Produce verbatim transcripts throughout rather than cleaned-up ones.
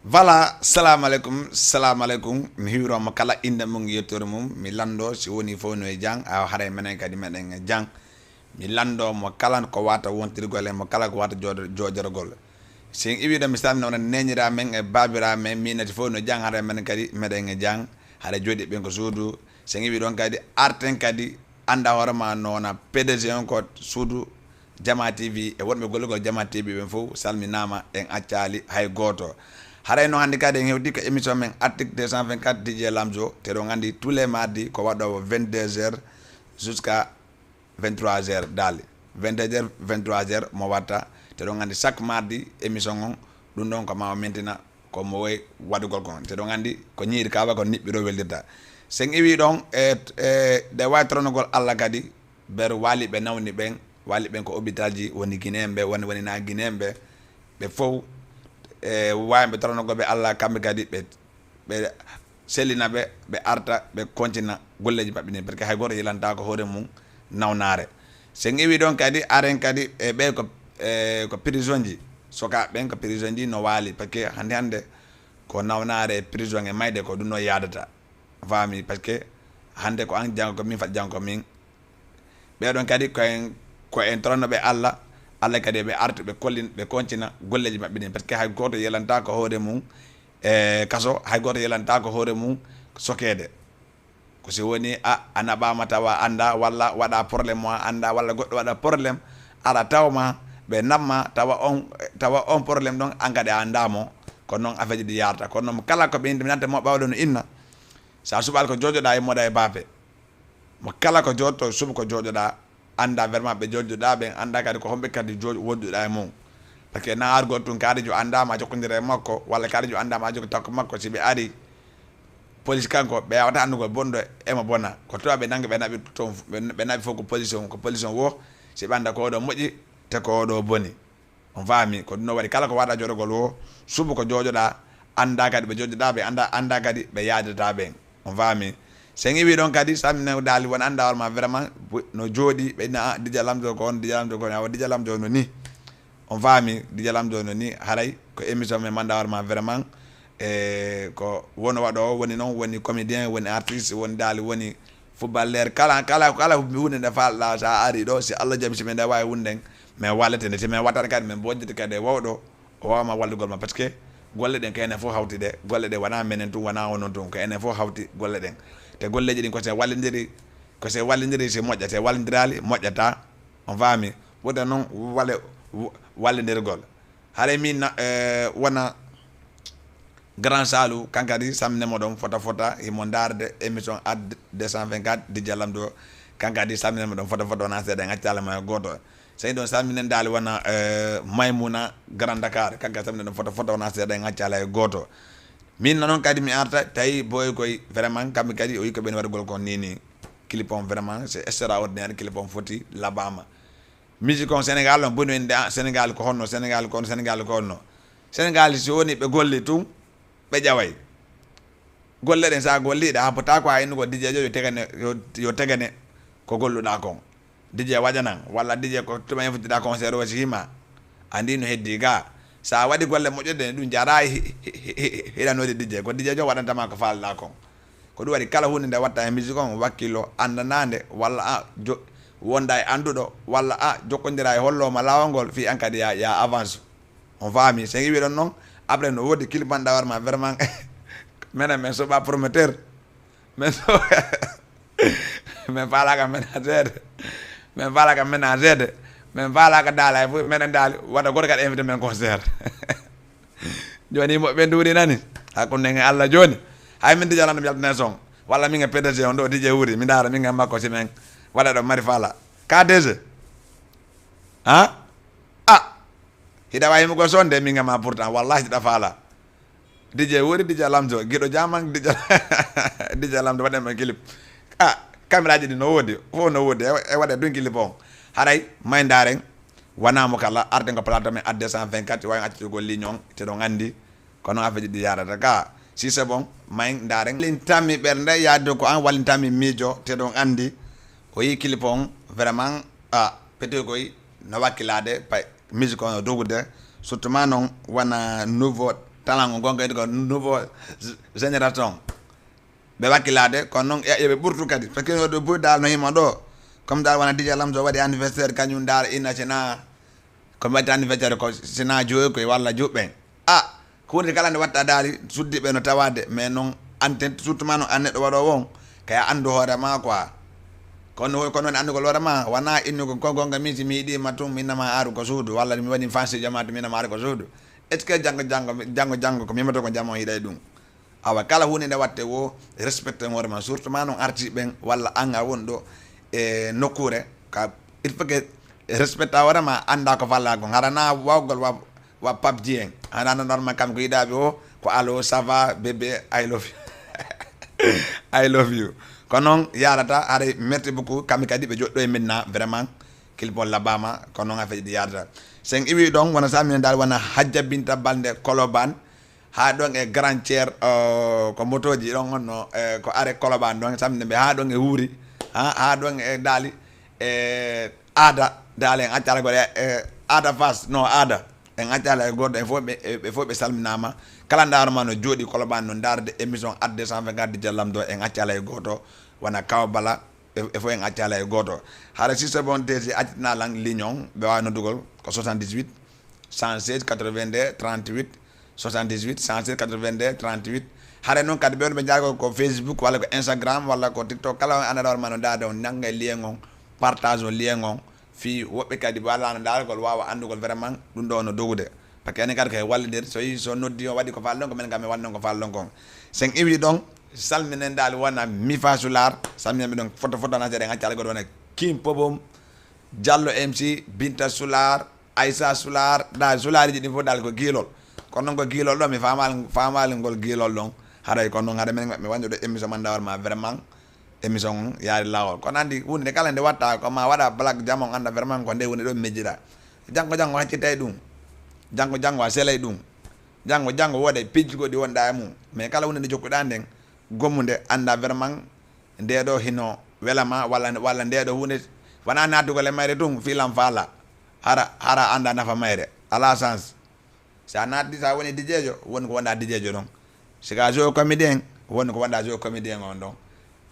Voilà, salamu aleykum, salamu aleykum. Mi hiwiroma kala innde mum, yettoore mum. Mi lanndo si woni fof no e jam, awa haray menen kadi meɗen e jam. Mi lanndo mo kala ko wata wontirgol e mo kala ko wata jooɗo-, jooɗorgol. Si en iwi ɗo, mi salmina wona neñira men e babira men, minati fof no jam, haray menen kadi meɗen e jam. Haray jooɗi ɓen ko suudu. Si en iwi ɗon kadi, arten kadi, annda hoore ma no wona P D G on ko suudu Jama T V e wonɓe gollugol Jama T V ɓen fof salminaama, en accaali hay gooto. Haray noon hannde kadi en hewti ko émission men Article deux cent vingt-quatre D J Lamzo, te ɗon anndi tous les mardis ko waɗoowo vingt-deux heures jusqu'à vingt-trois heures daali. Vingt-deux heures, vingt-trois heures mo watta, te ɗon anndi chaque mardi émission on, ɗum ɗon ko ma o mentina ko mo woy waɗugol kon. Te ɗon anndi ko ñiiri kawa ko niɓɓiro weldirta. Sen iwi ɗon e, e, ɗe wawi toronogol Allah kadi, ber wali ɓe nawni ɓen, wali ɓen ko hôpital ji, woni Guinéen ɓe, woni, woni na Guinéen ɓe, ɓe fof, e, wawi ɓe toronogol ɓe Allah, kamɓe kadi ɓe, ɓe sellina ɓe, ɓe arta, ɓe kontina golleji maɓɓe ɗin, parce que hay goto yelantako hoore mum nawnaare. Sen iwi ɗon kadi, aren kadi, e ɓe ko, e, ko prison ji, soka ɓen ko prison ji no wali, parce que hande hande ko nawnaare e prison e mayde ko ɗum no yadata. Faami, parce que hande ko an jango ko min, fat jango ko min. Ɓeɗon kadi ko en, ko en toranno ɓe Allah, Allah kadi ɓe artu, ɓe kollin, ɓe kontina golleji maɓɓe ɗin, parce que hay goto yelanta ko hoore mum e kaso, hay goto yelanta ko hoore mum sokede. Ko si woni a, a naɓama tawa anda, walla waɗa problème mo a anda, walla goɗɗo waɗa problème, ara tawma, ɓe namma, tawa on, tawa on problème ɗon an kadi a andamo. Kono noon affaire ji ɗi yarta. Kono noon kala ko ɓe inde mi nanta mo ɓawɗo no inna. Sa suɓal ko jojoɗa e moɗa e bape. Mo kala ko jooɗto, suɓo ko jooɗoɗa, annda vraiment ɓe jooɗoɗa ɓen, annda kadi ko homɓe kadi jooɗ-, wonduɗa e mum. Parce que na argol tun kaarijo annda ma jokkondira e makko, walla kaarijo annda ma jokki takko makko, si ɓe ari, police kanko, ɓe wawata annugol bonɗo emo bona. Ko towa ɓe nangi ɓe naɓi toon, ɓe, ɓe naɓi fof ko position, ko position wo, si ɓe annda ko oɗo moƴƴi, te ko oɗo boni. On faami? Ko ɗum ɗo waɗi kala ko waɗa jooɗogol wo, suɓo ko jooɗoɗa, annda kadi ɓe jooɗoɗa ɓe, annda, annda kadi ɓe yaadata ɓen. On faami? Sen iwi ɗon kadi, salmina daali won annda hoore ma vraiment, bu-, no jooɗi, ɓe na, ah, Dija Lamzo ko on, Dija Lamzo ko on, awa Dija Lamzo no ni. On faami? Dija Lamzo no ni, haray ko émission men manda hoore ma vraiment, e ko won waɗo woni noon, woni comédien, woni artiste, woni daali, woni footballeur, kala, kala, kala hunde nde faalɗa, sa ari ɗo, si Allah jaɓi, si min nde wawi hunden, min wallete nde, si min wattata kadi, min bonjete kadi e wawɗo, o wawma wallugol ma, parce que golle ɗen ko enen fof hawti ɗe, golle ɗe wona menen tun, wona onon tun, ko enen fof hawti golle ɗen. Te golleji ɗin ko se wallidiri, ko se wallidiri si moƴƴa, se wallidirali, moƴƴata, on faami, ɓurda noon wale, wallidirgol. Haray min na, eh, wona Grand Salou, kankadi salmine mo ɗon fota fota, himo ndaarde émission Ad deux cent vingt-quatre, Dija Lamzo, kankadi salmine mo ɗon fota fota, wona seeɗa en accala ma e gooto. Sey ɗon salminen daali wona, eh, Maymuna Grand Dakar, kankadi salmine ɗon fota fota, wona seeɗa en accala e gooto. Min na noon kadi mi arta, tawi boy koy vraiment kamɓe kadi o yi ko ɓen waɗugol kon ni ni. Clip on vraiment, c'est extraordinaire, clip on foti laɓama. Musique on Sénégal on boni wonde, ah, Sénégal ko honno, Sénégal ko honno, Sénégal ko honno. Sénégal si woni ɓe golli tun, ɓe ƴaway. Golle ɗen sa golliɗa, happata ko ha innugol D J jo yo tegane, yo, yo tegane ko golluɗa kon. D J waɗanan, walla D J ko tuma en futtiɗa concert o si hima. Andi no heddi ga. Sa waɗi golle moƴƴuɗe ɗum jara hi-, hi-, hi-, hi-, hiɗanode D J. Ko D J jo waɗantama ko falɗa kon. Ko ɗum waɗi kala hunde nde watta e musique on, wakkilo, andanade, walla a jo-, wonda e anduɗo, walla a jokkondira e holloma lawol ngol, fi an kadi ya, ya avance. On faami? Sen iwi ɗon noon, après no woodi clip banɗa war ma vraiment, menen men soɓa promoteur, men so-, men falaka ménagère, men falaka ménagère, men falaka daala e fof, menen daali, wata goto kadi invité men concert. Jooni mo ɓe nduuri nani. Hakkunde nge Allah jooni. Hay min D J Lamzo mi yaltane son. Walla min e P D G on ɗo D J wuri. Mi ndaara min e makko si men waɗa ɗo mari faala. Ka D J. Ha? Ah. Hiɗa wawi mo ko sonde min e ma pourtant. Wallahi hiɗa faala. D J wuri, D J Lamzo. Giɗo jaman, D J, D J Lamzo waɗen mo clip. Ah, caméra ji ɗi no woodi. Fof no woodi. E, e waɗe ɗum clip on. Haray, may ndaaren. Wona mo kala, arde ko plateau men Ad deux cent vingt-quatre, wawi accitugol ligne on, te ɗon andi, kono affaire ji ɗi yarata ka. Si c'est bon, may ndaaren. Wallintami ɓernde, yaade ko an wallintami miijo, te ɗon andi, o yi clip on, vraiment, a, petoy koy, no wakkilade, pay, musique on no dogude, surtout ma noon, wona nouveau Talan on gonka ko nouveau génération. Ɓe wakkilaade, kono noon e, eɓe ɓurtu kadi. Parce que no ɗo buy dal no himo ɗo. Comme dal wona Dj Lamzo waɗi anniversaire, kañum dal ina sina, ko waɗi anniversaire ko sina joyi koye walla juɓɓen. A, ko woni kala nde watta daali, suddiɓe no tawaade, mais noon anten, surtout ma noon an neɗɗo waɗoowo on, kaya anndu hoore ma quoi. Kono, kono woni anndugol hoore ma, wona innugol ko gonga min si mi yiɗi ma tum, mi nama aaru ko suudu, walla mi waɗi fansijo ma tum, mi nama aaru ko suudu. Est-ce que janngo, janngo, janngo, janngo ko mimoto ko jam on hiɗay ɗum? Awa, kala huunde nde watte wo, respecte hoore ma, surtout ma noon arti ɓen, walla an a won ɗo e nokkuure, ka, il faut que respecta hoore ma, annda ko falla kon. Hara na wawgol wa, wa pabji en. Hara na normal kam ko yiɗaɓe o, ko allo, ça va, bébé, I love you. I love you. Ko noon yarata, haray merci beaucoup, kamɓe kadi ɓe joɗɗo e minna, vraiment, kilpol labama, ko noon affaire ɗi yarata. Sen iwi ɗon, wona samina dal, wona Hajja Binta Balde Koloban, haa ɗon e Grand Thier, o, ko motoji ɗon honno, e, ko are Koloban ɗon, samina ɓe haa ɗon e Wuuri, ha, haa ɗon e Daali, e Aada, Daali en accala goɗɗo, e, Aada Fass, no Aada, en accala e goto, en fof ɓe, e, ɓe fof ɓe salminama. Kala ndaaroma no jooɗi Koloban no ndaarde émission Ad deux cent vingt-quatre Dj Lamzo, en accala e goto, wona Kaw Bala, e, e fof en accala e goto. Hara si c'est bon, D J accitina lan ligne on, ɓe wawi noddugol ko soixante-dix-huit, cent seize, quatre-vingt-deux, trente-huit, soixante-dix-huit, cent seize, quatre-vingt-deux, trente-huit. Hare noon kadi ɓe wonɓe jaagol ko Facebook walla ko Instagram walla ko TikTok, kala on anndaa hoore ma no ndaade on, nannga e lien on, partage on lien on, fii woɓɓe kadi wala no ndaargol waawa anndugol vraiment ɗum ɗo no dogude. Parce que enen kadi ko e wallidir, so yii so noddi on waɗi ko faalɗon ko, minen kam mi waɗnon ko faalɗon kon. Sen iwi ɗon, salminen daali wona Mifa Sular, salminen ɓe ɗon foto foto na seeɗa en acca algol wona Kim Pobom, Diallo M C, Binta Sular, Aissa Sular, da Sulariji ɗin fof dal ko giilol. Kono noon ko giilol ɗo mi faamaali, faamaali ngol giilol ɗon. Haray kono noon haray men mi wañɗo ɗo émission man dawar ma vraiment émission on yaari laawol. Kono anndi huunde nde kala nde watta ko ma waɗa blague jam on annda vraiment ko nde huunde ɗo mejjira. Janngo janngo haccitay ɗum. Janngo janngo a selay ɗum. Janngo janngo wooday pijji goɗɗi wonɗa e mum. Mais kala huunde nde jokkuɗa nden gommude annda vraiment nde ɗo hino wela ma walla, walla nde ɗo huunde wona naatugol e mayre tun fiilan faala. Hara, hara annda nafa mayre. Ala chance. Sa naati, sa woni dijeejo, woni ko wonɗa dijeejo ɗon. Si ka jeu comédien, woni ko wonɗa jeu comédien on ɗon.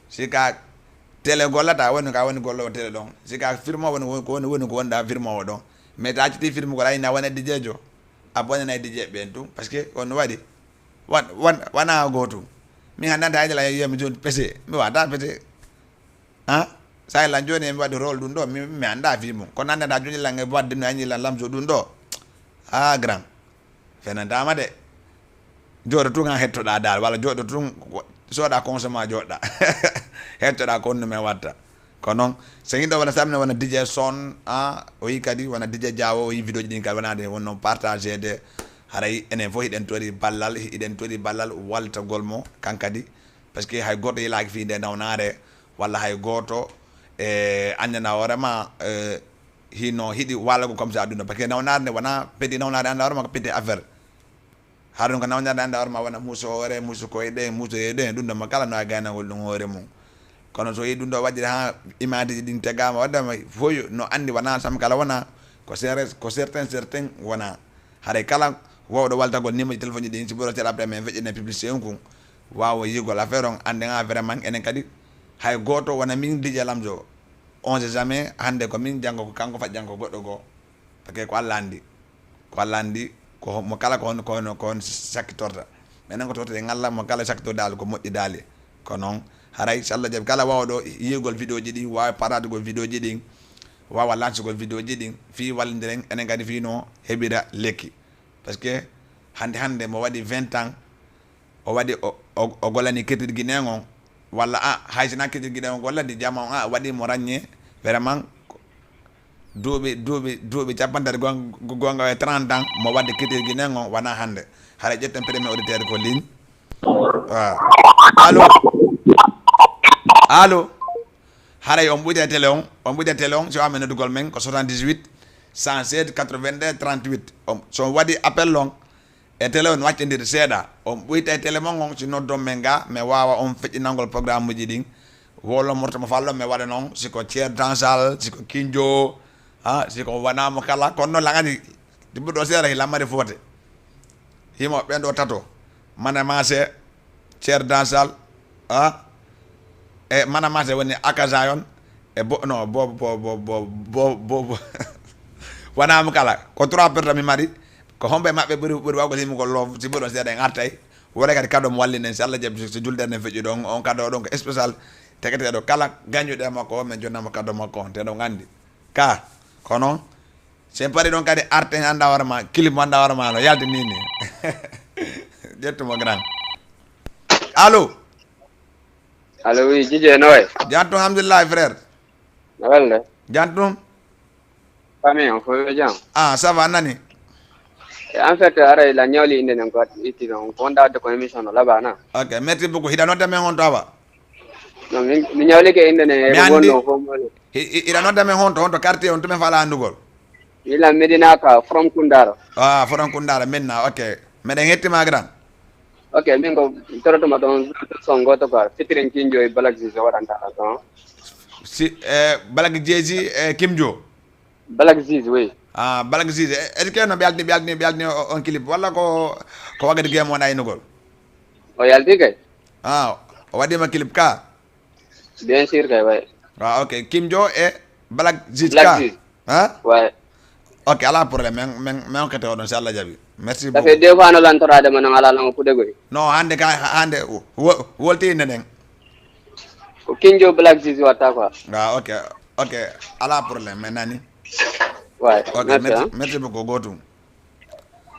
Si ka télé gollata, woni ka woni gollowo télé ɗon. Si ka firmo, woni ko woni, woni ko wonɗa firmowo ɗon. Mais ta acciti firmugol, ayna wona dijeejo. A bonanay dijeeɓe ɓen tun. Parce que on waɗi. Wan, wan, wona gootum. Mi hannde hannde haydara yiyami jooni pese. Mi wata pese. Ha? Sa lan jooni mi waɗi rôle ɗum ɗo. Mi, mi annda fii mum. Kono annda jooni lan e wadde no añi lan Lamzo ɗum ɗo. Ha, grand. Fenantaama de. Jooɗo tun han hettoɗa dal. Walla jooɗo tun, soɗa consomma joɗɗa. Hettoɗa ko honno men watta. Ko noon, so yiɗo wona samina wona D J Son, a, o yi kadi wona D J Diawo, o yi vidéo ji ɗin kadi wona de wonno partagé de. Haray enen fof hiɗen tori ballal, hiɗen tori ballal waltagol mo kan kadi. Parce que hay gooto yilaaki fii nde nawnaare, walla hay gooto, e, anndana hoore ma, e, hino hiɗi waalagol comme ça aduna. Parce que nawnaare nde wona petit nawnaare, annda hoore ma ko petit affaire. Haɗum ko nawnaare annda hoore ma wona muuso hoore, muuso koyɗe, muuso reedu, ɗum ɗo mo kala no a gaynagol ɗum hoore mum. Kono so yi ɗum ɗo waɗire ha imaaji ɗin tegaama, waɗama fof no anndi wona sam kala wona ko cer-, ko certain, certain wona. Haray kala wawɗo waltagol numéro ji téléphone ji ɗin, si ɓuri seeɗa après men feƴƴina publicité on kun, waawa yigol affaire on, annden a vraiment enen kadi hay gooto wona min D J Lamzo. On sait jamais, hannde ko min, janngo ko kanko, fat janngo goɗɗo goo. Parce que ko Allah anndi. Ko Allah anndi, ko mo kala ko hon, ko hon, ko hon sakkitorta. Minen ko tortude ngalla mo kala sakkitordaali ko moƴƴidaali. Ko noon, haray so Allah jaɓi kala waawɗo yiyugol vidéo ji ɗin, waawa paradugol vidéo ji ɗin, waawa lancegol vidéo ji ɗin, fii wallindiren, enen kadi fii no heɓira lekki. Parce que hannde, hannde mo waɗi vingt ans, o waɗi, o, o, o gollani kirtiri Guinéen on, walla a, hay sina kirtiri Guinéen on gollani jama on, a, waɗi mo ragné, vraiment, duuɓi, duuɓi, duuɓi capanɗe tati gon-, gonga e trente ans, mo waɗde kirtiri Guinéen on, wona hannde. Haray ƴetten premier auditeur ko ligne. Waaw. Allo? Allo? Haray on ɓuyta e télé on, on ɓuyta e télé on, si o amen noddugol men ko soixante-dix-huit, cent seize, quatre-vingt-deux, trente-huit. On, so on waɗi appel on, e télé on waccondiri seeɗa, on ɓuyta e télé mon on, si noddon men ga, mi waawa on feƴƴinangol programme uji ɗin. Wolo morto mo fallo mi waɗa noon, si ko Ceerno Tansal, si ko Kinjo, ha, si ko wona mo kala, kono noon langani, ɗiɓɓo ɗo seeɗa, hila mari foote. Himo ɓen ɗo tato. Mana Mase, Cer Dansal, ah? E Mana Mase woni Akaza on. E bo, no, bo, bo, bo, bo, bo, bo, bo. Wona mo kala. Ko trois personnes mi mari. Ko homɓe maɓɓe ɓuri, ɓuri wawgol himugol love, si ɓuri on seeɗa en artay. Wore kadi kado mo wallinen, si Allah jaɓi, so julde nden feƴƴi ɗon, on kado ɗon ko spécial. Tegeteɗo kala gañuɗo e makko o, min jonnamo kado makko on, te ɗon andi. Ka, kono, sen pari ɗon kadi arten anda hoore ma, clip mo anda hoore ma no yalti ni ni. Ƴettumo grand. Allo? Allo, oui, Dj J, no wayi? Jam tum, alhamdulillah, frère. No welde? Jam tum. Famille on, fof yo jam? Ah, ça va, nani? E en fait, ara ila ñawli inde nen ko itti ɗon, ko wonda wadde ko émission no labana. Ok, merci beaucoup. Hiɗa nodda men honto awa? Non, mi, mi ñawlike inde nen, mi eɗo andi wonno fof mole. Hi-, hi-, hiɗa nodda men honto, honto quartier on, to men fala andugol? Ila Medina ka, from Kundara. Ah, from Kundara, Medina, ok. Meɗen hettima grand. Ok, min ko torotoma ɗon son goto quoi, featuring Kinjo e Black Ziz waɗanta ɗon. Si, eh, Black Jay-Z e Kimjo? Black Ziz, oui. Ah, Black Ziz. E, est-ce que no ɓe altini, ɓe altini, ɓe altini o, on clip? Walla ko, ko wakkati game wona aynugol? O yalti kay. Ah, o waɗima clip ka? Bien sûr kay, ouais. Ah, ok. Kimjo e Black Ziz Black ka? Ziz. Hein? Ouais. Ok, ala problème. Men, men, men hokkete oɗon, si Allah jaɓi. Merci beaucoup. Ça fait deux fois no lantorade mo non ala lango kude goy. Non, hande ka, hande, wo-, wolti inde nden. Ko Kinjo Black Ziz watta quoi. Ah, ok, ok. Ala problème, men nani. Ouais, ok, merci, merci, hein, merci beaucoup, gotum.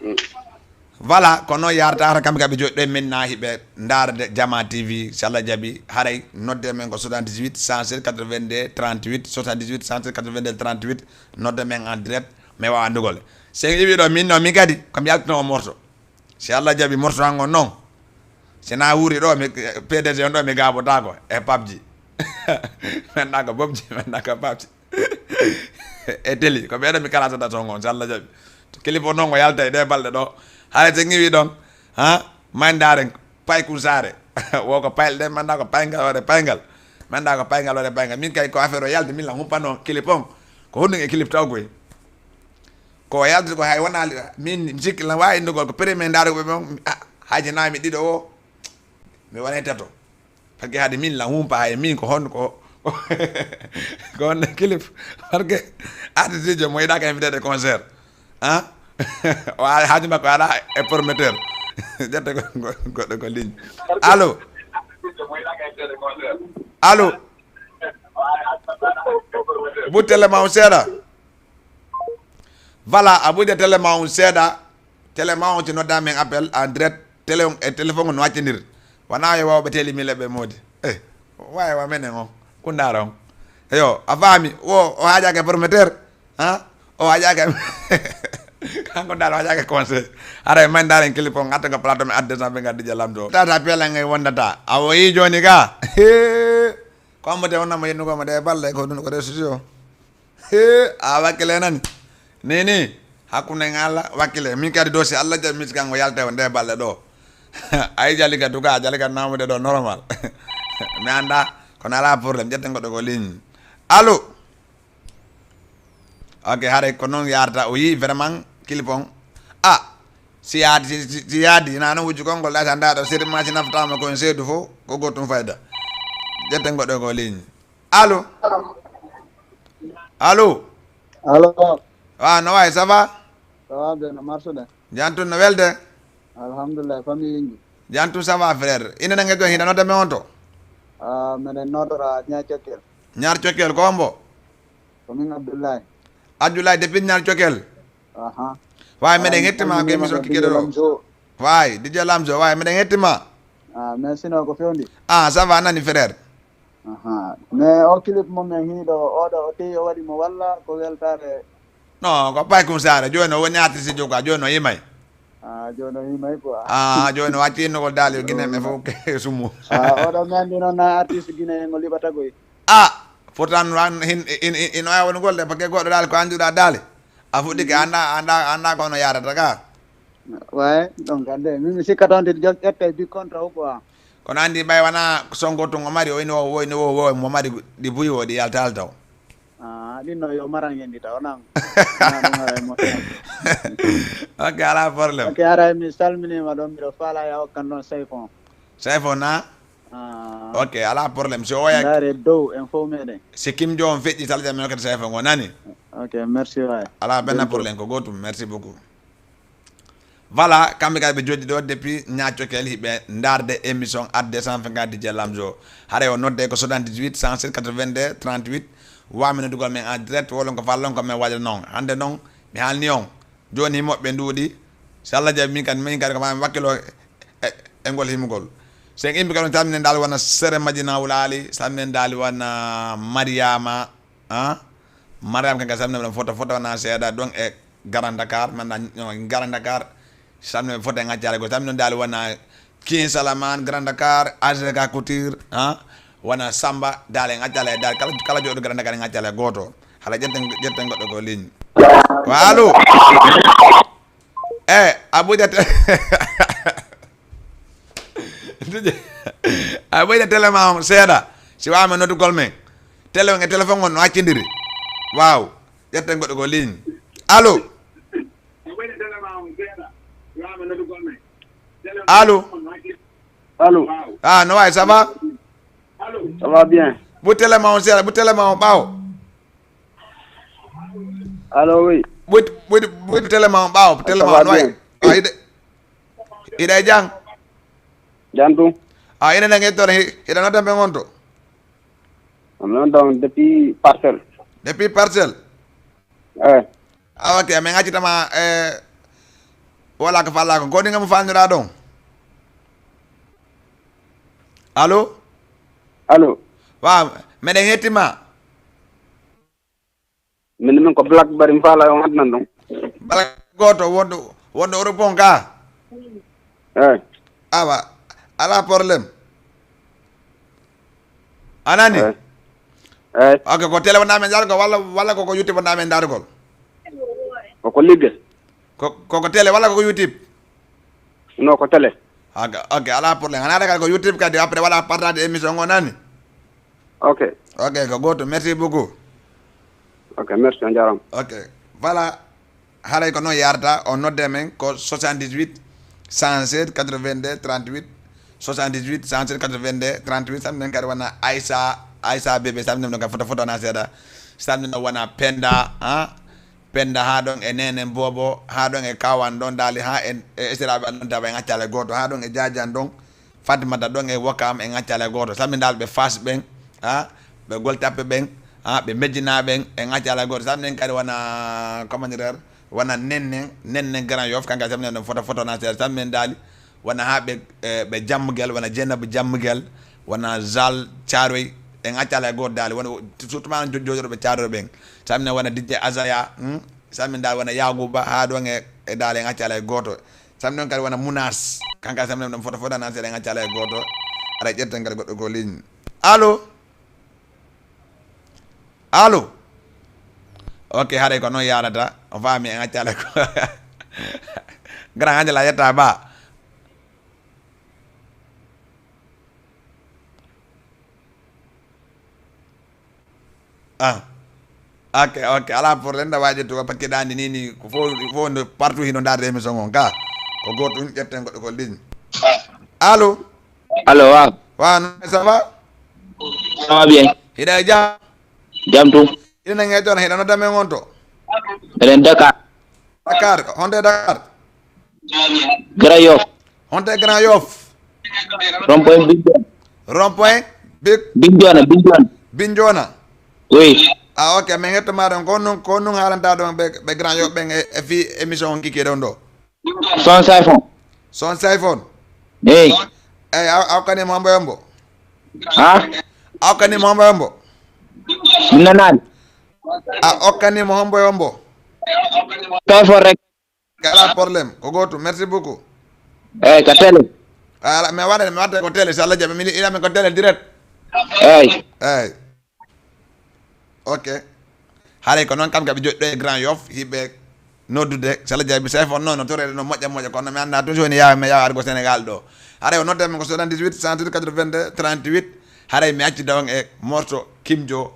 Mm. Voilà, ko noon yaarata, hara kamɓe kam ɓe jooɗi ɗo e men, na hiɓe ndaarde Jama T V, si Allah jaɓi, haray nodde men ko soixante-dix-huit, cent sept, quatre-vingt-deux, trente-huit, soixante-dix-huit, cent sept, quatre-vingt-deux, trente-huit, nodde men en direct, mais wawa andugol. Sen iwi ɗo, min no, min kadi, ko mi yaltino o morceau. Si Allah jaɓi morceau hango noon, si na wuuri ɗo, mi, P D G on ɗo, mi gaabotako e PUBG. Men na ko PUBG, men na ko PUBG. E teli, ko ɓeɗo mi kalasata son on, si Allah jaɓi. To clip o noon o yalta e ɗe balɗe ɗo. Haray so ngiwi ɗon, ha? May ndaren, pay kun sare. Wo ko payl ɗen, manda ko payngal, waɗe payngal. Manda ko payngal, waɗe payngal. Min kay ko affaire o yalti, min la humpano clip on. Ko honɗum e clip taw koy? Ko o yalti ko hay wona li-, min mi sikki lan wawi indugol ko premier ndarugo ɓe mon, ah, haji nami ɗiɗo o. Mi wonay tato. Parce que haade min la humpa hay min ko hon ko, ko hon clip. Parce que artiste jo mo yiɗaka invité de concert. Hein? O ala haaju makko ala e promoteur. Jette ko, ko, goɗɗo ko ligne. Allo? Allo? Bu télé ma o seeɗa. Voilà, a ɓuuƴa télé ma on seeɗa. Télé ma on si nodda men appel en direct, télé on e téléphone on no accandir. Wona yo wawɓe télé mi leɓɓe moodi. Eh, wawi wa menen on. Kundara on. Eyo, a faami, o, o haajaka promoteur, ha? O haajaka, kanko dal o haajaka conseil. Ara e man daren clip on, atta ko plateau men adde sambe ngaddi jalam do. Tata pela ngay wondata. A woyi joni ga. He. Ko ambo de wonna mo yennugo mo de balle ko dun ko de studio. He, a wakkile nani? Nini, hakkunde en Allah wakkile. Min kadi do si Allah jaɓi min kanko yalta o nde balɗe ɗo. Ay jali ka duga, jali ka namude ɗo normal. Mi anda, kono ala problème, ƴetten goɗɗo ko ligne. Allo? Ok, haray ko noon yarata, o yii vraiment clip on. Ah, si yaadi, si, si, si yaadi, na noon wujji konngol ɗa, si annda ɗo sirma si naftama ko en seedu fof, ko goɗɗum fayda. Ƴetten goɗɗo ko ligne. Allo? Allo? Allo? Ah, no wayi, ça va? Ça va bien, no marsuɗen? Jantun no welde? Alhamdulillah, famille yingi. Jantun ça va, frère? Ina nange jon hina nodda me on to? Ah, meɗen nodora Ñaar Cokkel. Ñaar Cokkel, ko hombo? Ko min Abdoulaye. Abdoulaye depuis Ñaar Cokkel? Aha. Waay, meɗen hettima ko émission kikiɗe ɗo. Waay, D J Lamzo, waay, meɗen hettima. Ah, merci no ko fewndi. Ah, ça va, nani, frère? Aha. Mais o clip mo men hiɗo, oɗo o tewi o waɗi mo walla ko weltare? Non, ko Paykum Sare, joni o woni artiste jogo, joni o yimay. Ah, joni o yimay quoi. Ah, joni o acci innugol dal yo Guinée ɓe fof ke sumu. Ah, oɗo mi andi noon na artiste Guinée ngo liɓata koy. Ah, pourtant wan hin, in, in, in oya woni golde, parce que goɗɗo dal ko anduɗa dal. A fuɗɗike anda, anda, anda kono yarata ka. Ouais, donc ande, min mi sikka toon de jog ƴetta e big contrat o quoi. Kono andi ɓay wona Sonko tun o mari, o ini o, o ini o, o mo mari ɗi buy o, ɗi yaltal taw. Ah. Aɗa ɗinno yo maran en ɗita, o nan. Nan ɗum ara e mo. Ok, alaa problème. Ok, ara mi salminiima ɗon, miɗo faala ya okkan ɗon Sayfon. Sayfon na? Ah. Ok, alaa problème. Si o waya Ndaare dow en fof meɗen. Si Kim Jong feƴƴi, salja mi okkata Sayfon o nani? Ok, merci waay. Alaa benn problème, ko gootum. Merci beaucoup. Voilà, kamɓe kadi ɓe jooɗi ɗo depuis ñaacokel hiɓe ndaarde émission adde cent cinquante D J Lamzo. Haray o nodde ko soixante-dix-huit, cent sept, quatre-vingt-deux, trente-huit. Waami noddugol men en direct, wolon ko fallon ko men waɗa noon. Hannde noon, mi haalni on. Jooni himoɓe nduuɗi. Si Allah jaɓi min kadi, min kadi ko maa mi wakkilo e, e ngol himugol. Sen imbi kadi on calminen daali wona Sere Madina Wulaali, calminen daali wona Mariama, ah? Mariama kanka salminen ɗon foto, foto wona seeɗa, ɗon e Grand Dakar, manda Grand Dakar, salminen foto e ŋaccale goo, salminen daali wona King Salaman, Grand Dakar, A Z K Couture, ah? Wona Samba, daali e ŋaccale, daali kala, kala jooɗo Grand Dakar e ŋaccale gooto. Hala ƴetten, ƴetten goɗɗo ko ligne. Wa allo? Eh, a ɓoyda te-, a ɓoyda télé ma on seeɗa. Si waawama noddugol men. Télé on e téléphone on no accindiri. Waaw. Ƴetten goɗɗo ko ligne. Allo? Allo? Allo? Ah, no wayi, ça va? Ça va bien. Ɓoy télé ma on seeɗa, ɓoy télé ma on ɓaawo. Allo, oui. Ɓoytu, ɓoytu, ɓoytu télé ma on ɓaawo, télé ma on wayi. Ah, hiɗa, hiɗa e jam? Jam tun. Ah, ina nange toon, hi-, hiɗa nodda men on to? On non donc depuis Parcelles. Depuis Parcelles? Eh. Ah, ok, min accitama, eh, wala ko falla ko. Ko ɗin mo falnira ɗon? Allo? Allo? Waaw, meɗen hettima. Min, min ko Black Bari mi faala on adnan ɗum. Black gooto wonɗo, wonɗo Europe on ka? Eyi. Awa, alaa problème. A nani? Eyi. Eyi. Ok, ko télé wonɗaa men ndaarugol walla, walla ko, ko YouTube wonɗaa men ndaarugol? Ko, ko ligge. Ko, ko, ko télé walla ko, ko YouTube? Non, ko télé. Ok, ok, alaa problème. Hana kadi ko YouTube kadi, après wala partage émission o nani? Ok. Ok, ko gooto. Merci beaucoup. Ok, merci, on jaaraama. Ok. Voilà. Haray ko noon yarata, on nodde men ko soixante-dix-huit, cent seize, quatre-vingt-deux, trente-huit, soixante-dix-huit, cent seize, quatre-vingt-deux, trente-huit, salminen kadi wona Aissa, Aissa Bébé, salminen ɗon kadi foto, foto na seeɗa. Salminen wona Penda, ha? Penda haa ɗon e Nenen Bobo, haa ɗon e Kawan ɗon daali, haa e, e esiraaɓe an ɗon tawa e ŋaccale gooto, haa ɗon e Jaajan ɗon, Fatimata ɗon e Wokam e ŋaccale gooto. Salminen daali ɓe Fass ɓen, ha? Ɓe Gueule Tapée ɓen, ha? Ɓe Médina ɓen e ŋaccale gooto. Salminen kadi wona, comment dire, wona Nennen, Nennen Grand Yoff, kanka salminen ɗon foto, foto na seeɗa. Salminen daali wona haa ɓe, eh, ɓe Jammugel, wona Jeynaba Jammugel, wona Zal Thiaroye, en accala e gooto daali, wona surtout ma jo-, jooɗorɓe Thiaroye ɓen. Salminen wona D J Azaya, hmm? Salminen daali wona Yaguba, haa ɗon e, e daali en accala e gooto. Salminen kadi wona Mounas, kanka salminen ɗon foto, foto na seeɗa en accala e gooto. Ara ƴetten kadi goɗɗo ko ligne. Allo? Allo? Ok, haray ko noon yarata. O faami en accala ko. Grand Angela yetta ba. Ah. Ok, ok. Alaa problème, nda waaji to, parce que ɗaandi ni, ni, ko fo, fo no partout hino ndaarde émission on ka. Ko gooto ɗum ƴetten goɗɗo ko ligne. Allo? Allo, waaw. Waaw, no, ça va? Ça va bien. Hiɗa e jam? Jam tun. Ina nange toon, hiɗa nodda men on to? Eɗen Dakar. Dakar, ko honto e Dakar? Grand Yoff. Honto e Grand Yoff? Rond-point Bignona. Rond-point? Bi- Bignona, Bignona. Bignona? Oui. Ah, ok, min hettoma ɗon. Ko honɗum, ko honɗum haalanta ɗon ɓe, ɓe Grand Yoff ɓen e, e fii émission on kikiiɗe on ɗo? Son Sayfon. Son Sayfon? Eyi. Eyi, a, a hokkanimo hombo e hombo? Ha? A hokkanimo hombo e hombo? Mi nanaani. A hokkanimo hombo e hombo? Sayfon rek. Alaa problème, ko gootum. Merci beaucoup. Eyi, ka télé. Ala, mi waɗa, mi waɗa ko télé, si Allah jaɓi, mi ila men ko télé direct. Eyi. Eyi. Ok. Haray ko noon kam ka ɓe joɗɗo e Grand Yoff, hiɓe noddude, si Allah jaɓi, Sayfon noon, no toreede no moƴƴa moƴƴa, kono mi anndaa tun si woni yaawa, mi yaawa argo Sénégal ɗo. Haray o nodda men ko soixante-dix-huit, cent quatre-vingt-deux, trente-huit. Haray mi accida on e morceau Kimjo.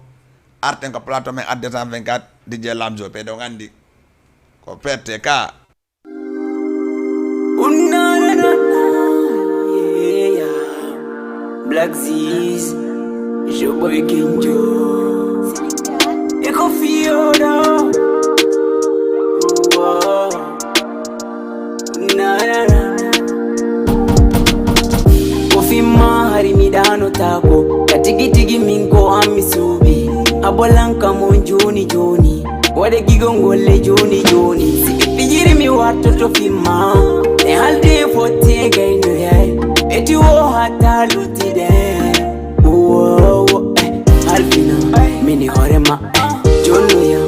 Arten ko plateau men at deux cent vingt-quatre, D J Lamzo, ɓe ɗon anndi ko P T K. Black Z's, it's your boy King Joe. Eko Fiona. Whoa. Na, na, na, na. Ko fimma hari mi ɗaanotako. Ka tigi tigi min ko an mi suuɓi. A bolan kam on jooni jooni. Waɗe gigol ngol le jooni jooni. Si ɓe pijiri mi wartoto fimma. E halde fotte gayno yay. Eti wo hatta luttide. Wo, wo, eh, halfina. Mini hoore ma, eh, jonnoya.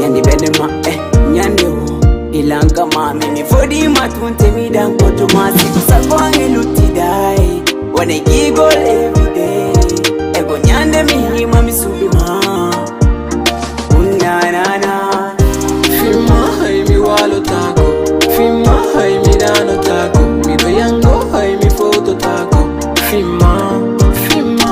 Yandi ɓende ma, eh, nyande wo. Ilanka ma, mimi fodi ma tunte mi dan koto ma. Si ko sago ange luttidai. Waɗe gigol everyday. Ego nyande mi hima mi suuɓi ma. Unanana. Fimma hay mi walotako. Fimma hay mi ɗaanotako. Miɗo yango hay mi fototako. Fimma, fimma,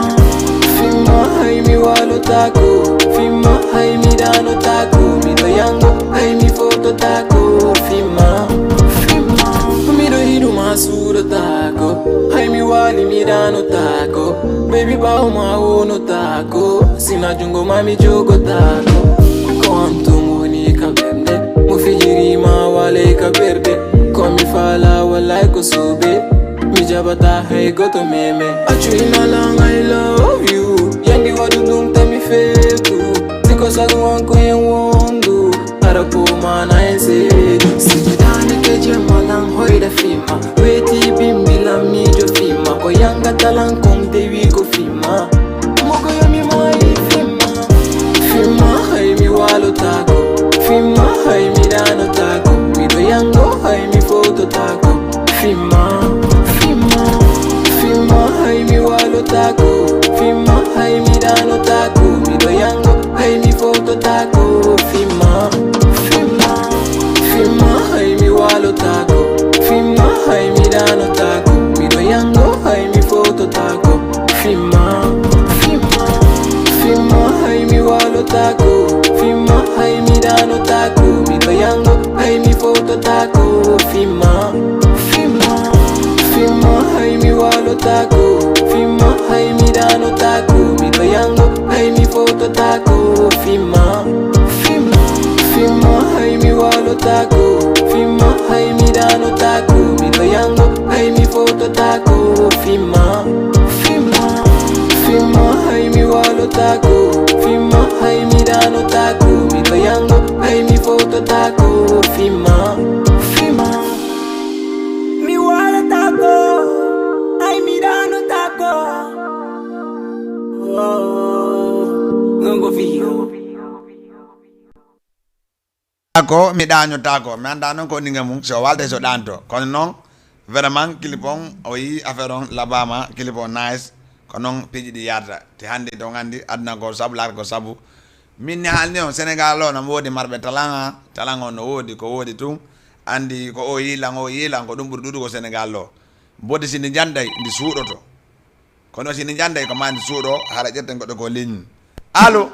fimma hay mi walotako. Fimma hay mi ɗaanotako. Miɗo yango hay mi fototako. Fimma, fimma, miɗo hiɗuma suuɗotako. Hay mi wali mi ɗaanotako. Baby ɓawo ma wonotako. Sina jungo ma mi jogotako. Ko an tun woni ka ɓernde. Mo fijiri ma wale ka ɓernde. Ko mi fala walay ko suuɓe. Mi jaɓata hay goto meme. Accu inalan I love you. Yandi waɗu ɗum tami fetu. Siko sagu wanko en wondu. Ara ko mana en seedu. Sibidani ke jemalan hoyda fima. Weti bimbilan mijo fima. Ko yanga talan kon dewi ko fima. Moko yomi mai fima. Fima hay mi walotako. Fima hay mi ɗaanotako. Miɗo yango hay mi fototako. Fimma, fimma, fimma hay mi walotako. Fimma hay mi ɗaanotako. Miɗo yango hay mi fototako. Fimma, fimma, fimma hay mi walotako. Fimma hay mi ɗaanotako. Miɗo yango hay mi fototako. Fimma, fimma, fimma hay mi walotako. Fimma hay mi ɗaanotako. Miɗo yango hay mi fototako. Fimma, fimma, fimma hay mi walotako. Fimma hay mi ɗaanotako. Miɗo yango hay mi fototako. Fimma, fimma, fimma hay mi walotako. Fimma hay mi ɗaanotako. Miɗo yango hay mi fototako. Fimma, fimma, fimma hay mi walotako. Fimma hay mi ɗaanotako. Miɗo yango hay mi fototako. Fimma, fimma, mi walotako. Hay mi ɗaanotako. Oh, ngongo fiyo. Ako mi ɗaanyotaako, mi anndaa noon ko ninga mum, si o waaltay so ɗaanto. Kono noon, vraiment, clip on, o yii affaire on, labaama, clip on nice, ko noon piiji ɗi yaarta. Te hannde, to nganndi, aduna ko sabu, laata ko sabu. Min ni haalni on, Sénégal o, no woodi marɓe talent, talent on no woodi, ko woodi tun. Anndi ko o yiilan, o yiilan, ko ɗum ɓuri ɗuuɗugo Sénégal o. Mboddi si ndi njannday, ndi suuɗoto. Kono si ndi njannday ko maa ndi suuɗo, hara ƴetten goɗɗo ko ligne. Allo?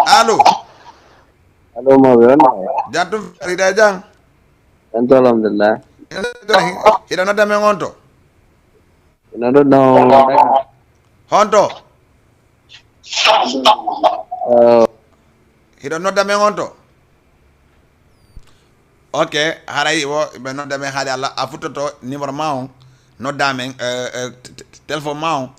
Allo? Allo, mawɓe on? Jam tum feere, hiɗa e jam? En to, alhamdulillah. Hiɗa nodda men on to? Ina ɗo ɗon. Honto? Eh, Hiɗo nodda men on to? Ok, haray wo ɓe nodda men haali Allah, a futtoto numéro ma on, nodda men, eh, eh, t- t- téléphone ma on.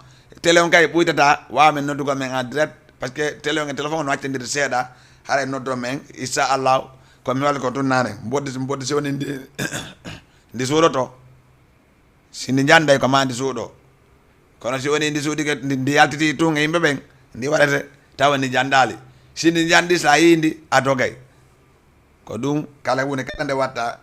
Télé on kay ɓuytata, waawa men noddugol men en direct, parce que télé on e téléphone on no accandirde seeɗa, haray noddo men, inchallah, ko mi walla ko tun naane, mboddi, mboddi si woni ndi, ndi suuɗoto. Si ndi njannday ko maa ndi suuɗo. Kono si woni ndi suuɗike, ndi, ndi yaltiti tun e yimɓe ɓen, ndi waɗete tawa ndi njanndaali. Si ndi njanndi, so a yii ndi, a dogay. Ko ɗum, kala huunde kala nde watta,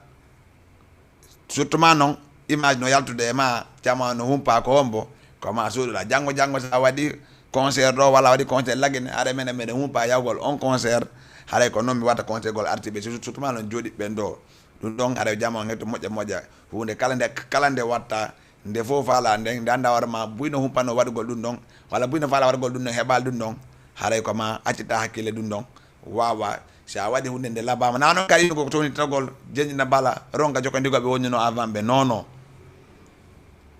surtout ma noon, image no yaltude e ma, jama no humpa ko hombo, ko ma suuɗoɗa. Janngo, janngo, so a waɗi concert ɗo, walla a waɗi concert Lagine, haray menen, menen humpa yahgol on concert, haray ko noon mi watta concert gol artiɓe, surtout ma noon jooɗiɓe ɓen ɗo. Ɗum ɗon haray jama on hetto moƴƴa moƴƴa. Huunde kala nde, kala nde watta, Nde fof faala nden, nde annda hoore ma buy no humpano waɗugol ɗum ɗon, walla buy no faala waɗugol ɗum ɗon, heɓaali ɗum ɗon, haray ko ma accita hakkille ɗum ɗon. Wawa, si a waɗi hunde nde labama. Na noon kadi yimɓe ko towni tagol, jenjina bala, ronka jokkodigal ɓe wonnuno avant ɓe. Non, non.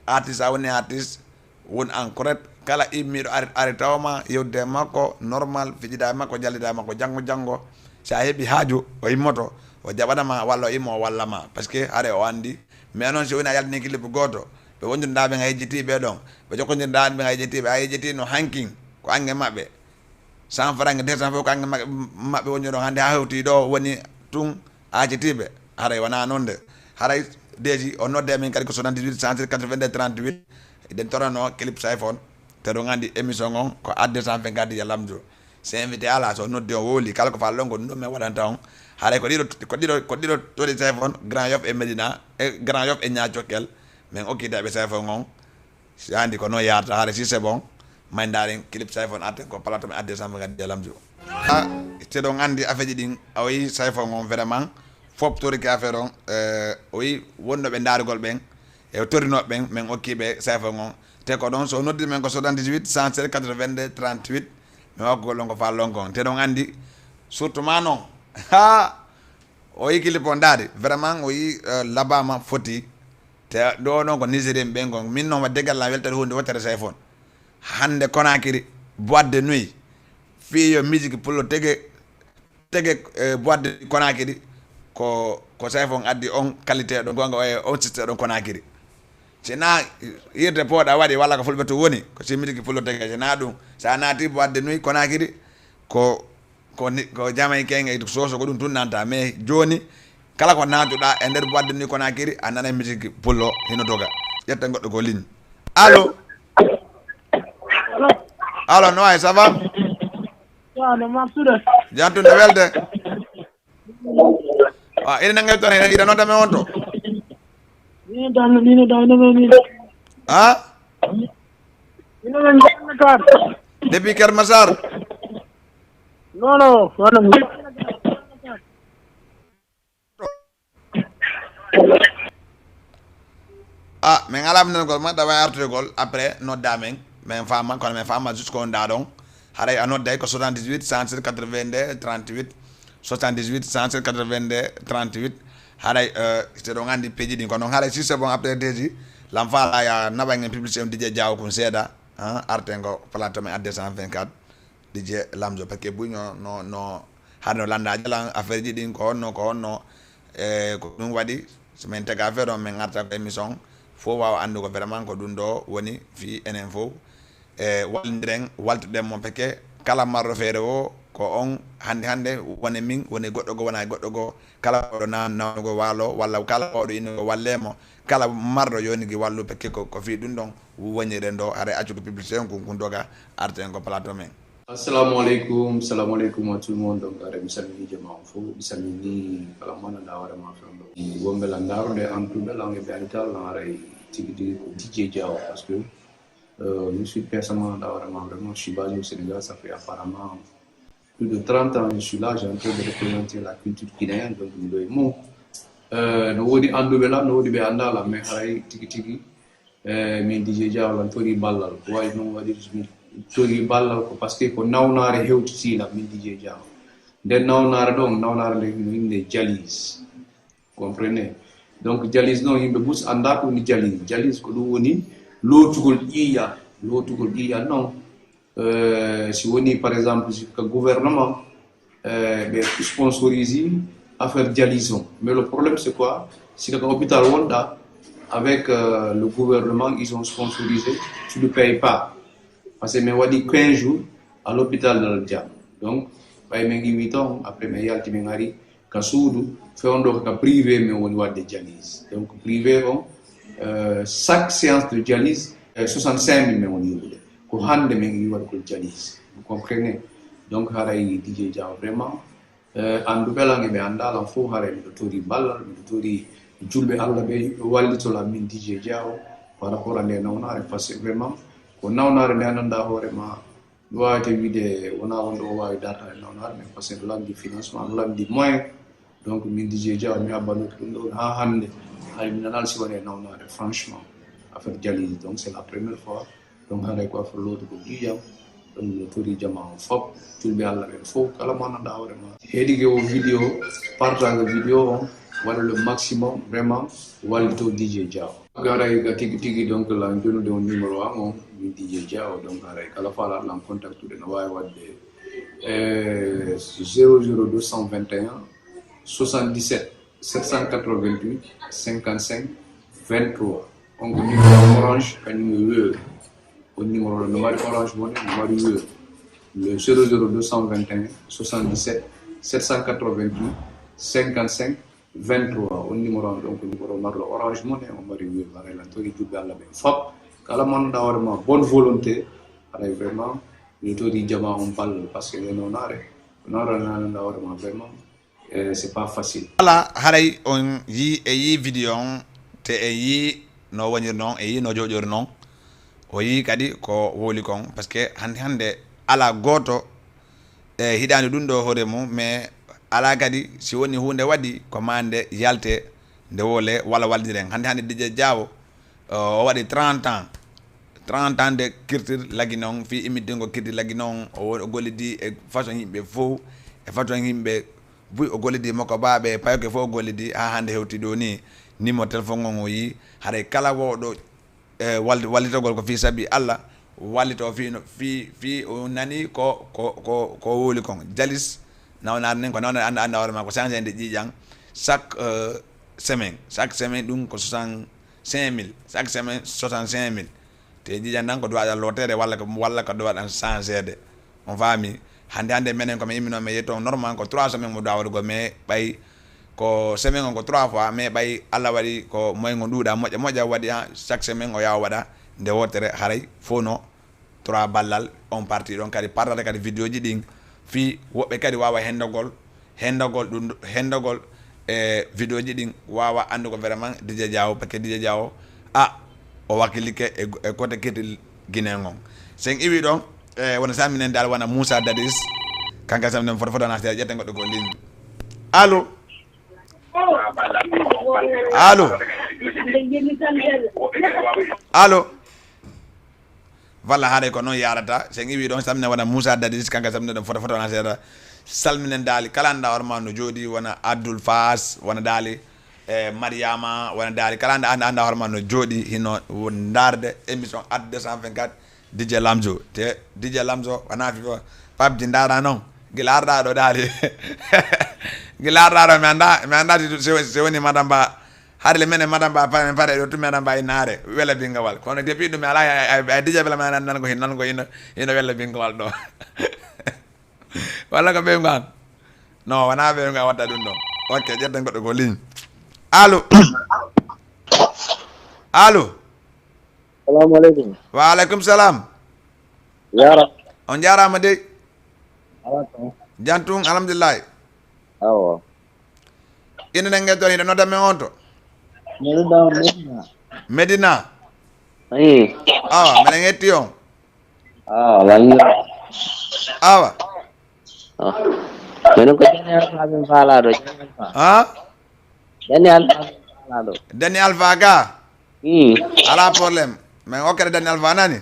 Artiste, a woni artiste, won en correct. Kala immiiɗo ari, ari tawma, yewtida e makko, normal, fijida e makko, jallida e makko, janngo, janngo. Si a heɓi haaju, o immoto, o jaɓana ma, walla o immo, o walla ma. Parce que hare o anndi. Mais noon si woni a yaltini clip gooto, ɓe wondirɗaa ɓe nga yejjiti ɓe ɗon, ɓe jokkondirɗaa ɓe nga yejjiti ɓe, a yejjiti no hankin, ko ange maɓɓe. Cent francs, deux cents fof ko ange maɓɓe, maɓɓe woni ɗon. Hannde haa hewti ɗo woni tun a yejjiti ɓe. Haray wona noon de. Haray deji o nodde min kadi ko soixante-dix-huit, cent quatre-vingt-deux, trente-huit. Eɗen torano clip Sayfon. Te ɗon anndi émission on ko adde cent vingt-quatre ya lamjo. Si invité ala, so noddi on wowli, kala ko faalɗon ko ɗum ɗon min waɗanta on. Haray ko ɗiɗo, ko ɗiɗo, ko ɗiɗo toɗi Sayfon, Grand Yoff e Médina, e Grand Yoff e Niacokel. Min okkitaɓe Sayfon on. Si anndi ko noon yaarta, haray si c'est bon, may ndaaren clip Sayfon arten ko plateau men adde cent vingt-quatre ya lamjo. A, te ɗon anndi affaire ji ɗin, a wayi Sayfon on vraiment, fof torike affaire on, eh, o wi wonnoɓe ndaarugol ɓen, e torinoɓe ɓen, min okki ɓe Sayfon on. Te ko ɗon, so noddi men ko soixante-dix-huit, cent sept, quatre-vingt-deux, trente-huit, min okka gollon ko faalɗon kon. Te ɗon anndi, surtout ma noon, ha, o yi clip on ndaari, vraiment o yi, eh, labama foti. Te ɗo noon ko Nigérien ɓen kon. Min noon wadde gal lan weltere huunde wottere Sayfon. Hannde Conakry, boîte de nuit. Fii yo musique pullo tege, tege, eh, boîte de nuit Conakry. Ko, ko Sayfon addi on qualité ɗon, gonga o e on système ɗon Conakry. Si na yirde pooɗa waɗi, walla ko fulɓe to woni, ko si musique pullo tege, si na ɗum. Sa naati boîte de nuit Conakry, ko, ko ni, ko Jamaïcain e soso ko ɗum tun nanta. Mais jooni, kala ko naatuɗa e nder boîte de nuit Conakry, a nanay musique pullo hino doga. Ƴetta goɗɗo ko ligne. Allo? Allo, no wayi, ça va? Wa, no Mansour. Jantunde welde. Ah, ina nange to, ina, ina nodda men on to. Ni dan, ni dan, ni ni. Ha? Ni ni dan kar. Depuis Keur Massar? Non, non, non. Ah, min alaa nangol ma, ɗawa artoygol, après nodda men, min faama, kono min faama juste ko nda ɗon. Haray a nodday ko soixante-dix-huit, cent sept, quatre-vingt-deux, trente-huit, soixante-dix-huit, cent sept, quatre-vingt-deux, trente-huit. Haray, euh, te ɗon anndi peeji ɗin, kono haray si c'est bon, après deji, lan faala ya naɓa ngen publicité on D J Diaw kun seeɗa, hein, arten ko plateau men adde cent vingt-quatre. D J Lamzo, parce que buy no, no, no, hade no lannda jalan affaire ji ɗin, ko honno, ko honno, e ko ɗum waɗi, so min tega affaire on, min ngarta ko émission, fof waawa anndugo vraiment ko ɗum ɗo woni fii enen fof. E wallidiren, waltuɗen mo, parce que kala marɗo feere o, ko on hannde hannde woni min, woni goɗɗo goo, wona e goɗɗo goo, kala wawɗo na-, nawnugo waalo, walla kala wawɗo innugo walle mo, kala marɗo yonigi wallu, parce que ko, ko fii ɗum ɗon woniren ɗo, haray accu ko publicité on kun, kun doga, arten ko plateau men. Assalamu alaikum, assalamu alaikum à tout le monde. Donc, haray mi salmini jama on fof, mi salmini kala mana da wara ma fewndo. Wonɓe lan ndarude, antuɓe lan e ɓe antal lan, haray tigi tigi ko D J Diaw, parce que, euh, je suis personnellement da wara ma vraiment, je suis basé au Sénégal, ça fait apparemment plus de trente ans je suis là, j'ai en train de représenter la culture guinéenne, donc mi ɗo e mo. Euh, no woodi anduɓe lan, no woodi ɓe annda lan, mais haray tigi tigi, eh, min D J Diaw lan tori ballal. Ko wawi noon waɗi mi tori ballal ko parce que ko nawnaare hewtiti lan min D J Diaw. Nden nawnaare ɗon, nawnaare nden no innde dialyse. Comprenez? Donc dialyse noon yimɓe bus annda ko woni dialyse. Dialyse ko ɗum woni lootugol ƴiiƴan. Lootugol ƴiiƴan noon, euh, si woni par exemple si ka gouvernement, euh, ɓe sponsorise affaire dialyse on. Mais le problème c'est quoi? Si kaka hôpital wonɗa, avec, euh, le gouvernement, ils ont sponsorisé, tu ne payes pas. Parce que mi waɗi quinze jours à l'hôpital de la Diam. Donc ɓay min iwi toon, après min yalti min ari ka suudu, fewndo ka privé min woni waɗde dialyse. Donc privé on, euh, chaque séance de dialyse, euh, soixante-cinq mille min woni yoɓude. Ko hannde min iwi waɗugol dialyse. Vous comprenez? Donc haray D J Diaw vraiment, euh, annduɓe lan e ɓe annda lan fof, haray miɗo tori ballal, miɗo tori julɓe Allah ɓe wallito lan min D J Diaw par rapport à nde nawnaare, parce que vraiment ko nawnaare nde annda hoore ma. Ɗum waawete wiide wonaa wonde o waawi dartaade nawnaare, mais parce que no lamdi financement, no lamdi moyen. Donc min D J Diaw mi abbanoki ɗum ɗo haa hannde. Hay mi nanal si wonii e nawnaare, franchement. Affaire dialyse, donc c'est la première fois. Donc haray ko affaire lootugol ƴiiƴam. Donc no tori jama on fop, julɓe Allah ɓen fof, kala mo anndanɗaa hoore ma, heɗike o vidéo, partage vidéo on, waɗa le maximum, vraiment, wallito D J Diaw. Haray ka tigi tigi, donc la jonude on numéro am on, min D J Diaw, donc haray kala faalaɗo lan contactude no waawi waɗde, eh, zéro zéro deux cent vingt et un soixante-dix-sept sept cent quatre-vingt-huit cinquante-cinq vingt-trois. On ko numéro Orange, kañum e Wave. On numéro no mari Orange Money, no mari Wave. Le zéro zéro deux cent vingt et un soixante-dix-sept sept cent quatre-vingt-huit cinquante-cinq vingt-trois. On numéro on, donc numéro marɗo Orange Money, on mari Wave. Haray lan tori julɓe Allah ɓen fop. Kala mo anndanɗaa hoore ma bonne volonté, haray vraiment, mi tori jama on ballal, parce que ɓe nonaare, nonaare anndanɗaa hoore ma vraiment, eh, c'est pas facile. Voilà, haray on yi, e yi vidéo on, te e yi no woniri non, e yi no jooɗori non. O yi kadi ko wowli kon, parce que hannde, hannde alaa gooto, eh, hiɗaani ɗum ɗo hoore mum, mais alaa kadi si woni huunde waɗi ko maa nde yalte, nde wowle walla waldiren. Hannde, hannde D J Diaw, o waɗi trente ans, trente ans de culture Lagine on, fii immitingo culture Lagine on, o wo-, o gollidi e façon yimɓe fof, e façon yimɓe buy, o gollidi makko baaɓe, payoke fof o gollidi, haa hannde hewti ɗo ni, numéro téléphone on o yi, haray kala wowɗo, e, walli-, wallitogol ko fii sabi Allah, wallito fii no, fii, fii o nani ko, ko, ko, ko wowli kon. Jalis, nawnaade nen ko nawnaade annda, annda hoore ma ko changé nde ƴiiƴan chaque, euh, semaine. Chaque semaine ɗum ko soixante-cinq mille. Chaque semaine soixante-cinq mille. Te ƴiiƴan tan ko duwaɗan lootere walla ko, walla ko duwaɗan changé de. On faami? Hannde, hannde menen ko mi immino mi yetto normal ko trois semaines mo duwa waɗugo, mais ɓay ko semaine on ko trois fois, mais ɓay Allah waɗi ko moyen on ɗuuɗa moƴƴa moƴƴa, waɗi ha chaque semaine o yawa waɗa nde wootere, haray fof no trois ballal on partie ɗon kadi partage kadi vidéo ji ɗin fii woɓɓe kadi wawa hendogol, hendogol ɗum, hendogol e vidéo ji ɗin wawa andugo vraiment D J Diaw, parce que D J Diaw a o wakkilike e, e côté ketil Guinée on. Sen iwi ɗon, e wona salminen dal wona Moussa Dadis, kanka salminen foto foto na seeɗa ƴetten goɗɗo ko ligne. Allo? Allo? Allo? Walla haɗay ko noon yarata. Sen iwi ɗon, salminen wona Moussa Dadis, kanka salminen ɗon foto foto na seeɗa. Salminen daali kala annda hoore ma no jooɗi, wona Abdoul Faas, wona daali, e Mariama, wona daali kala annda, annda, annda hoore ma no jooɗi, hino wo-, ndaarde émission Art deux cent vingt-quatre, D J Lamzo. Te D J Lamzo wona fi-, Pape Dji ndaara noon. Gila arɗa ɗo daali. Gila arɗa ɗo, mi annda, mi annda si, si, si woni Madame Ba. Hari le menen Madame Ba, pare, pare ɗo tun Madame Ba inaare. Wela bingawal. Kono depuis ɗum mi ala, ay, ay, ay, D J Bela ma nan, nan ko hin, nan ko hino, hino wela bingawal ɗo. Walla ko ɓeyngu an? Non, wona ɓeyngu an watta ɗum ɗon. Ok, ƴetten goɗɗo ko ligne. Allo? Allo? Salamu aleykum. Wa aleykum salam. Yara. On jaaraama dey. Ala ko. Jam tun, alhamdulillahi. Awa. Ina nen ngen toon, hiɗa nodda men on to? Miɗo ɗo Medina. Medina? Ii. Awa, meɗen hetti on. Awa, walla. Awa. Ah. Minen ko Daniel Fa min faalaa ɗo, Daniel Fa. Ha? Daniel Fa min faalaa ɗo. Daniel Fa ga? Ii. Ala problème. Men okkere Daniel Fa nani?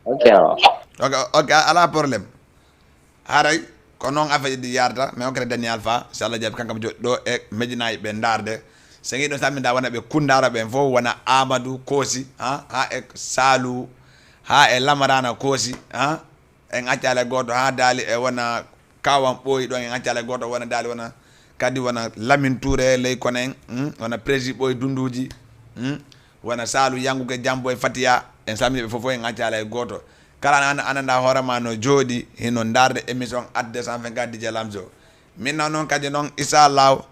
Ok, awa. Ok, ok, ala problème. Haray ko noon affaire ɗi yarata, mais on kadi Daniel Fa, si Allah jaɓi, kanko mi joɗɗo e Medinaaɓe ɓe ndaarde. So ngi ɗon samminta wona ɓe Kundaara ɓen fof, wona Amadou Koosi, ha, ha e Saalu, ha e Lamarana Koosi, ha, en accaali gooto, ha daali e wona Kawan Ɓooyi ɗon, en accaali gooto, wona daali wona kadi wona Lamin Touré, ley kono en, hmm, wona Prési Ɓooyi Dunduuji, hmm, wona Saalu Yanguke Jambo e Fatiya, en salmini ɓe fof, fof en accaali hay gooto. Kala an, an, annda hoore ma no jooɗi, hino ndaarde émission Art deux cent vingt-quatre D J Lamzo. Min noon, noon kadi noon, inchallahu,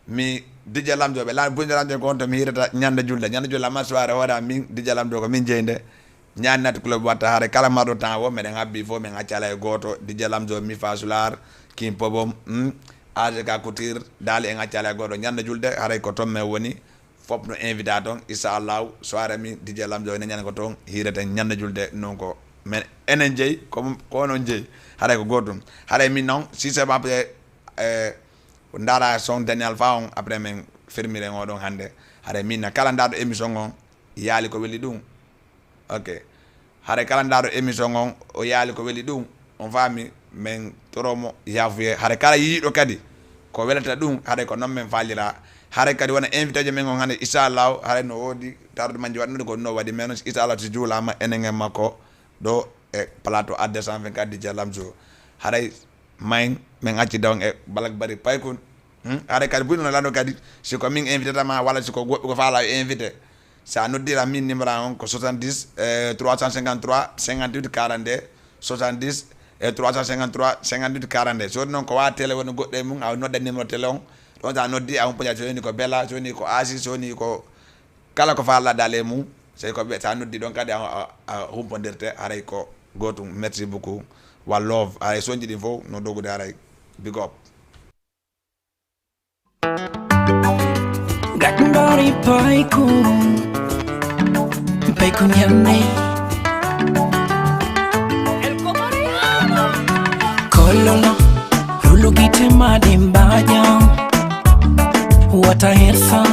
mi D J Lamzo, ɓe la-, bunde Lamzo ko on to mi hirata ñande julde. Ñande julde, amma soirée hoore am, min D J Lamzo ko min jeynde. Ñaani Night Club watta haare kala marɗo temps o, meɗen habbi fof, min accaali hay gooto. D J Lamzo, Mifa Soulaar, King Pobom, hmm, A J K Couture, daali en accaali hay gooto. Ñande julde, haray ko toon men woni, fop no invita toon, inchallahu, soirée mi D J Lamzo ene ñande ko toon, hireten ñande julde, non ko men enen jeyi, ko, ko onon jeyi. Haray ko gootum. Haray min noon, si c'est bon, après, eh, ndaara son Daniel Fa on, après min fermiren o ɗon hannde. Haray min na kala ndaarɗo émission on, yaali ko weli ɗum, Ok. Haray kala ndaaro émission on, o yaali ko weli ɗum, on faami, men toromo yaafuye. Haray kala yiiɗo kadi ko welata ɗum, haray ko non men faalira. Haray kadi wona invité jo men on hannde, inchallahu, haray no woodi tarude majji waɗnude ko no waɗi, men on inchallahu si juulaama enen e makko ɗo e plateau A deux cent vingt-quatre D J Lamzo. Haray main, men acci dawon e Black Bari Paykun. Hmm? Haray kadi buy no lando kadi, si ko min invité tama, walla si ko goɗɗo ko faala o invité. Sa noddira min numéro on ko soixante-dix, eh, trois cent cinquante-trois, cinquante-huit quarante-deux, soixante-dix, eh, trois cent cinquante-trois, cinquante-huit quarante-deux. So noon ko wa télé woni goɗɗo e mum, a nodda numéro télé on. Ɗon sa noddi, a humpoja, so woni ko Bella, so woni ko Asi, so woni ko kala ko faala dal e mum. Sey ko ɓe, sa noddi ɗon kadi a, a, a humpondirte, haray ko gootum. Merci beaucoup. Wa love. Haray sonji ɗin fof no dogude, haray big up. Gatmbari paykun, paykun yamne. Kololo, rulugite madin bajan. Wata hersa,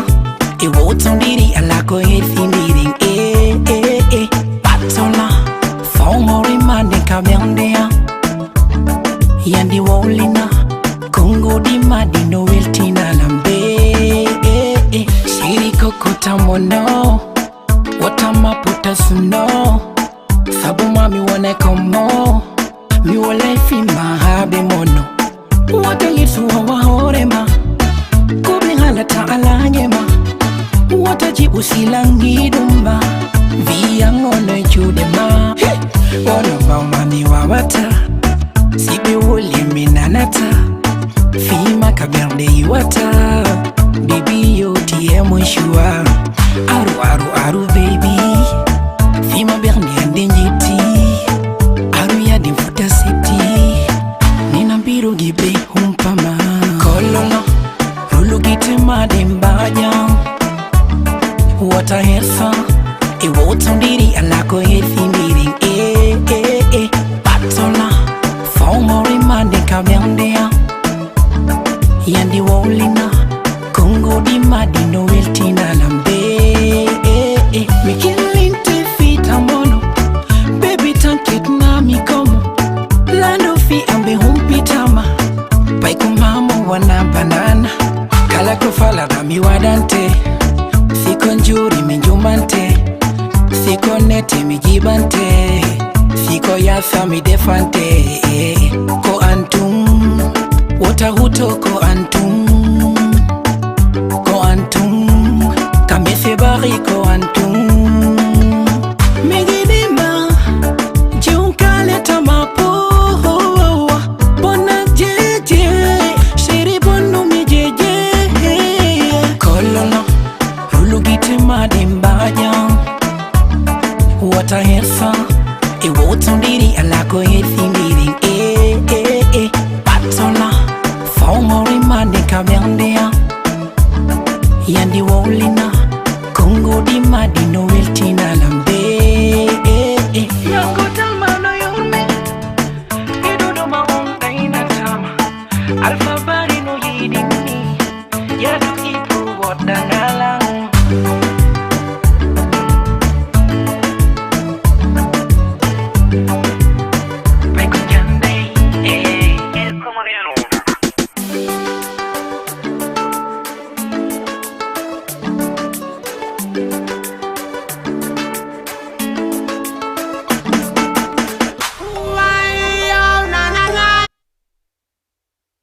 e wotondiri alako herfindiri. Eh, eh, eh. Patola, fomori mande kabendea. Yandi wowlina, kongodi madi no weltina lambe. Siri koko tamono, wata maputa suno. Sabu mami wone komo, mi wole fima habe mono. Wata yesu wawa horema, kubi halata alanyema. Wata jibu silangi dumba, viyango no judema. Hey! Ono bauma mi wawata, sibi wole mi nanata. Fima kaberde iwata, baby yo ti e mon choix. Aru, aru, aru, baby. Fima berde ande njiti. Aru ya din futa siti. Nina biru gibe humpama. Kololo, rulugite madin bajan. Wata hersa, e wotondiri alako herfindiri. Eh, eh, eh. Patola, fomori mande kabendea. Yandi wowlina, kongodi madi no weltina lambe. Eh, eh. Mi killinte fita mono, baby tanket na mi komo. Lando fi ambe humpitama, pai kumamo wana banana. Kala ko fala na mi wadante, siko njuri mi njumante. Siko nete mi jibante, siko yasa mi defante. Ko antum, wota huto ko antum. Ko antum, kamese bari ko antum.